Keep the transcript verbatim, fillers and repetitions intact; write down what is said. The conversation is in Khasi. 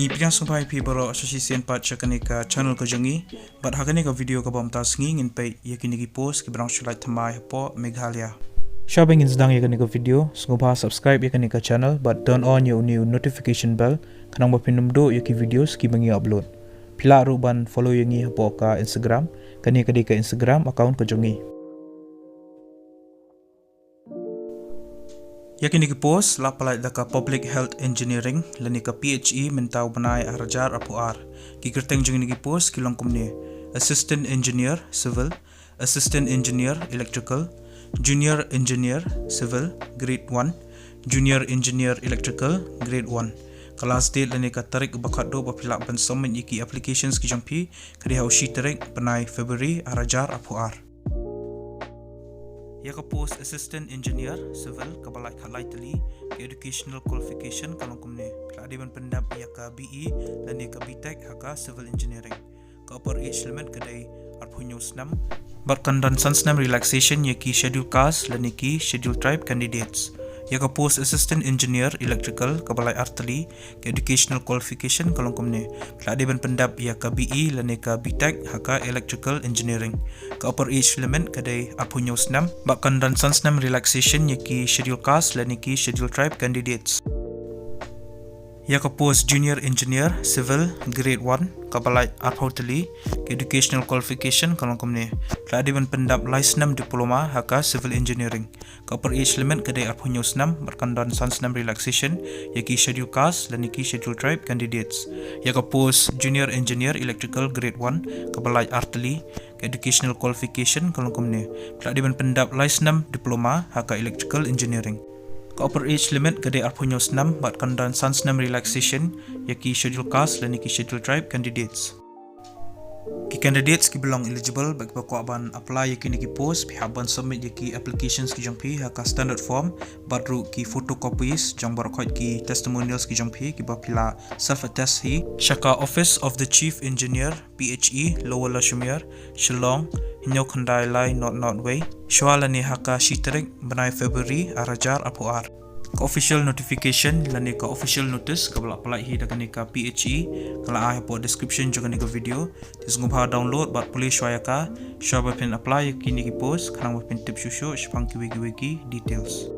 Ngi pdiang sngewbha ïa phi baroh shisien pat sha kane ka channel ka jong ngi. Bad ha kane ka video kaba mynta ka sngi ngin peit ïa kine ki post kiba dang shu lait thymmai hapoh Meghalaya. Shwa ba ngin sdang ïa kane ka video, sngewbha subscribe ïa kane ka channel bad turn on ïa une u notification bell, khnang ba phin ym duh ïa ki videos kiba ngi upload. Phi lah ruh ban follow ïa ngi hapoh ka Instagram, kane ka dei ka Instagram account ka jong ngi. Ïa kine ki post la pynlait da ka Public Health Engineering lane ka P H E mynta u bnai ar hajar arphew ar. Ki kyrteng jong kine ki post ki long kumne: Assistant Engineer Civil, Assistant Engineer Electrical, Junior Engineer Civil Grade one, Junior Engineer Electrical Grade one. Ka last date lane ka tarik ba khatduh ba phi lah ban submit ïa ki applications ki jong phi ka dei ha u shi tarik bnai February ar hajar arphew ar. Ïa ka post Assistant Engineer Civil kaba lait khatlai tylli, ka educational qualification ka long kumne: phi lah dei ban pyndap ïa ka B E lane ka B Tech ha ka Civil Engineering. Ka upper age limit ka dei arphew hynñiew snem bad kan don san snem relaxation ïa ki Schedule Caste lane ki Schedule Tribe candidates. Ïa ka post Assistant Engineer Electrical kaba lait ar tylli, ka educational qualification ka long kumne: phi lah dei ban pyndap ïa ka B E lane ka B Tech ha ka Electrical Engineering. Ka upper age limit ka dei arphew hynñiew snem bad kan don san snem relaxation ïa ki Schedule Caste lane ki Schedule Tribe candidates. Ïa ka post Junior Engineer Civil Grade one kaba lait arphew tylli, ka educational qualification ka long kumne: phi lah dei ban pyndap lai snem diploma ha ka Civil Engineering. Ka upper age limit ka dei arphew hynñiew snem bad kan don san snem relaxation ïa ki Schedule Caste lane ki Schedule Tribe candidates. Ïa ka post Junior Engineer Electrical Grade one kaba lait ar tylli, ka educational qualification ka long kumne: phi lah dei ban pyndap lai snem diploma ha ka Electrical Engineering. Ka upper age limit ka dei arphew hynñiew snem bad kan don san snem relaxation ïa ki Schedule Caste lane ki Schedule Tribe candidates. Ki candidates kiba long eligible bad kiba kwah ban apply ïa kine ki post, phi hap ban submit ïa ki applications ki jong phi ha ka standard form bad ruh ki photocopies jong baroh khoit ki testimonials ki jong phi kiba phi la self attest hi sha ka Office of the Chief Engineer, P H E, Lower Lashimer, Shillong, hynñiew khyndai lai nod nod wei, shwa lane ha ka shi tarik bnai February ar hajar arphew ar. Ka official notification lane ka official notice kaba la pynlait hi da kane ka P H E ka la ai hapoh description jong kane ka video. Te sngewbha download bad pule shwa ïa ka shwa ba phin apply ïa kine ki post, khnang ba phin tip shuh shuh shaphang kiwei kiwei ki details.